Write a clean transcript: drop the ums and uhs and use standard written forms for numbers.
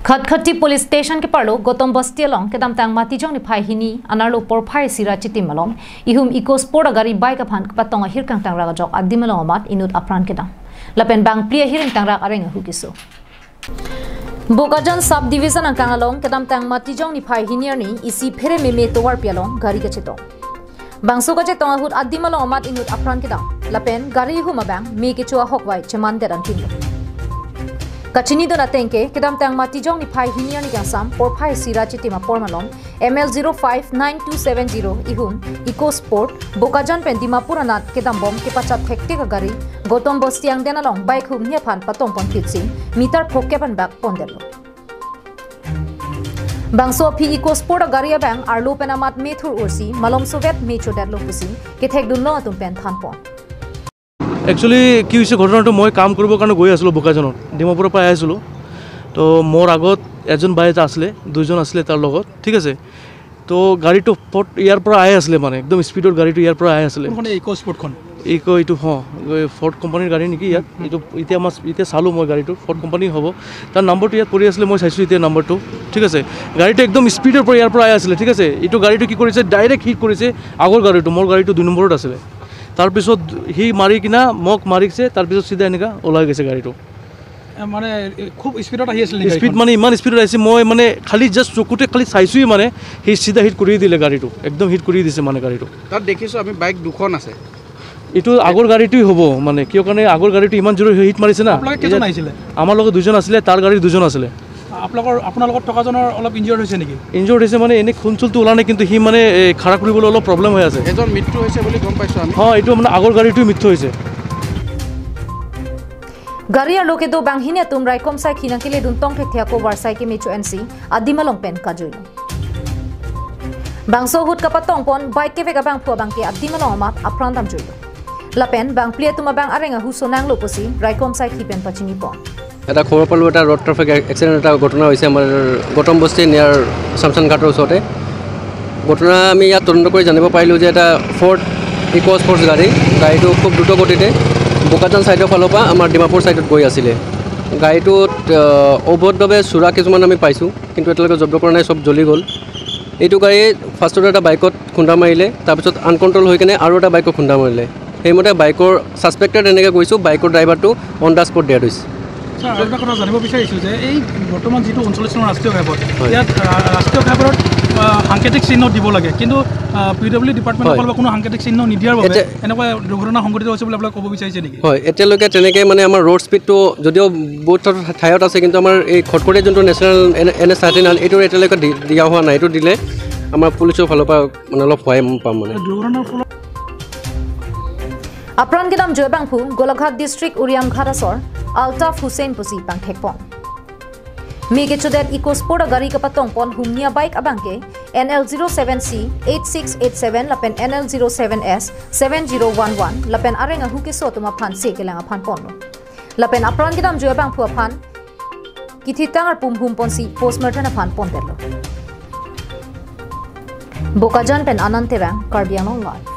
Khatkhati police station ke parlo Gautam Basti along kedam tang mati jong ni phai hini anarlo por phai sira chitim along ihum eco sport gari bike aphan patong hirkang tang raga jok adimalong amat inut apran kedam lapen bang plia hiring tang rak areng hukiso Bokajan sub division angkang along kedam tang mati jong ni phai hini ni isi phere meme towar pialong gari ke chetong bangso ka chetong hut adimalong amat inut apran kedam lapen gari hum abang me ke chua hokwai cheman deran tinlo Kachini do natengke kedam tang mati jong ni phai hinia ni gangsam por phai sira chitima pormalom ML059270 ihum eco sport Bokajan pen Dimapur anat kedam bom ke pachat thekte ka gari Gautam Bostiang denalong bike hum nia phan patong pon khitsi meter phok ke pan bak pon dello bangso phi eco sport gari abang arlo penamat methur ursi malom sovet mecho dello pusi ke thek dun lo atum pen than pon actually কি হৈছে ঘটনাটো মই কাম কৰিবৰ কাৰণে গৈ আছিলোঁ বোকাজানত ডিমাপুৰৰ পৰা আহিছিলোঁ তো মোৰ আগত এজন ভাই এটা আছিলে দুজন আছিলে তাৰ লগত ঠিক আছে তো গাড়ীটো ফট ইয়াৰ পৰা আহি আছিলে মানে একদম স্পীডত গাড়ীটো ইয়াৰ পৰা আহি আছিলে কোনখন ইকো স্পৰ্টখন ইকো এইটো ফৰ্ড কোম্পানীৰ গাড়ী নেকি ইয়াত এইটো এতিয়া মই এতিয়া চালোঁ মই গাড়ীটো ফৰ্ড কোম্পানী হ'ব তাৰ নম্বৰটো ইয়াত পৰি আছিলে মই চাইছোঁ এতিয়া নম্বৰটো ঠিক আছে গাড়ীটো একদম স্পীডৰ পৰা ইয়াৰ পৰা আহি আছিলে ঠিক আছে এইটো গাড়ীটো কি কৰিছে ডাইৰেক্ট হিট কৰিছে আগৰ গাড়ীটো মোৰ গাড়ীটো 2 নম্বৰত আছিলে তাৰপিছত সি মাৰি কিনা মোক মাৰিছে তাৰপিছত চিধা এনেকুৱা ওলাই গৈছে গাড়ীটো মানে খুব স্পীডত আহি আছিল স্পীড মানে ইমান স্পীডত আহিছে মই মানে খালি জাষ্ট চকুতে খালি চাইছোঁৱেই মানে সি চিধা হিট কৰি দিলে গাড়ীটো একদম হিট কৰি দিছে মানে গাড়ীটো তাত দেখিছোঁ আমি বাইক দুখন আছে এইটো আগৰ গাড়ীটোৱেই হ'ব মানে কিয় কাৰণে আগৰ গাড়ীটো ইমান জোৰে হিট মাৰিছে না কেইজন আহিছিলে আমাৰ লগত দুজন আছিলে তাৰ গাড়ীৰ দুজন আছিলে আপোনালোকৰ থকাজনৰ অলপ ইনজিয়ৰ্ড হৈছে নেকি ইনজিয়ৰ্ড হৈছে মানে এনে খুন চুলটো ওলা নাই কিন্তু সি মানে খাৰা কৰিবলৈ অলপ প্ৰব্লেম হৈ আছে এজন মৃত্যু হৈছে বুলি গম পাইছোঁ আমি হয় এইটো মানে আগৰ গাড়ীটোৱে মৃত্যু হৈছে গাড়ী আৰু লোকে দো বাংহিনে তুম ৰাইকম চাই খিনাকিলে দুন টং ঠেথিয়া কো ৱাৰচাই কে মেচু এনচি আদিমালং পেন কাজুইল বাংso hut kapatong pon bike ke vega bang phua bangke adimalong amat apran dam juilo lapen bang plia tuma bang arenga huso nang loposi raikom sai khipen pachini pon এটা খবৰ পালোঁ এটা ৰোড ট্ৰাফিক এক্সিডেণ্ট এটা ঘটনা হৈছে আমাৰ গৌতম বস্তি নিয়াৰ শ্মশান ঘাটৰ ওচৰতে ঘটনা আমি ইয়াত তদন্ত কৰি জানিব পাৰিলোঁ যে এটা ফৰ্ড ইক' স্পৰ্টছ গাড়ীটো খুব দ্ৰুত গতিতে বোকাজান ছাইডৰ ফালৰ পৰা আমাৰ ডিমাপুৰ ছাইডত গৈ আছিলে গাড়ীটোত অবৈধভাৱে চোৰা কিছুমান আমি পাইছোঁ কিন্তু এতিয়ালৈকে জব্দ কৰা নাই চব জ্বলি গ'ল এইটো গাড়ী ফাৰ্ষ্টতে এটা বাইকত খুন্দা মাৰিলে তাৰপিছত আনকণ্ট্ৰল হৈ কিনে আৰু এটা বাইকত খুন্দা মাৰিলে সেইমতে বাইকৰ ছাছপেক্টেড এনেকৈ গৈছোঁ বাইকৰ ড্ৰাইভাৰটো অন the spot dead হৈছে আৰু এটা কথা জানিব বিচাৰিছোঁ যে এই বৰ্তমান যিটো 39 নং ৰাষ্ট্ৰীয় ঘাইপথ ইয়াত ৰাষ্ট্ৰীয় ঘাইপথত সাংকেতিক চিহ্ন দিব লাগে কিন্তু পি ডব্লিউ ডিপাৰ্টমেণ্টৰ ফালৰ পৰা কোনো সাংকেতিক চিহ্ন নিদিয়াৰ বাবে এনেকুৱা দুৰ্ঘটনা সংঘটিত হৈছে বুলি আপোনালোকে ক'ব বিচাৰিছে নেকি হয় এতিয়ালৈকে তেনেকৈ মানে আমাৰ ৰোড স্পীডটো যদিও বহুত ঠাইত আছে কিন্তু আমাৰ এই খটখটীয়া যোনটো নেশ্যনেল NH 39 এইটো এতিয়ালৈকে দিয়া হোৱা নাই এইটো দিলে আমাৰ পুলিচৰ ফালৰ পৰা মানে অলপ সহায় পাম মানে দুৰ্ঘটনাৰ ফলত Apran ke dam Joybangphu Golaghat district Uriam Ghatasor Altaf Hussain pusi pangthekpon Mege chudet eco sport gari kapatong pon humnia bike abangke NL07C 8687 lapen NL07S 7011 lapen arenga huke so tuma phan se kelanga phan ponno lapen apran ke dam Joybangphu phan kithi tangar pum hum ponsi postmortem phan pon dello Bokajan pen Anantebang Karbi Anglong Live.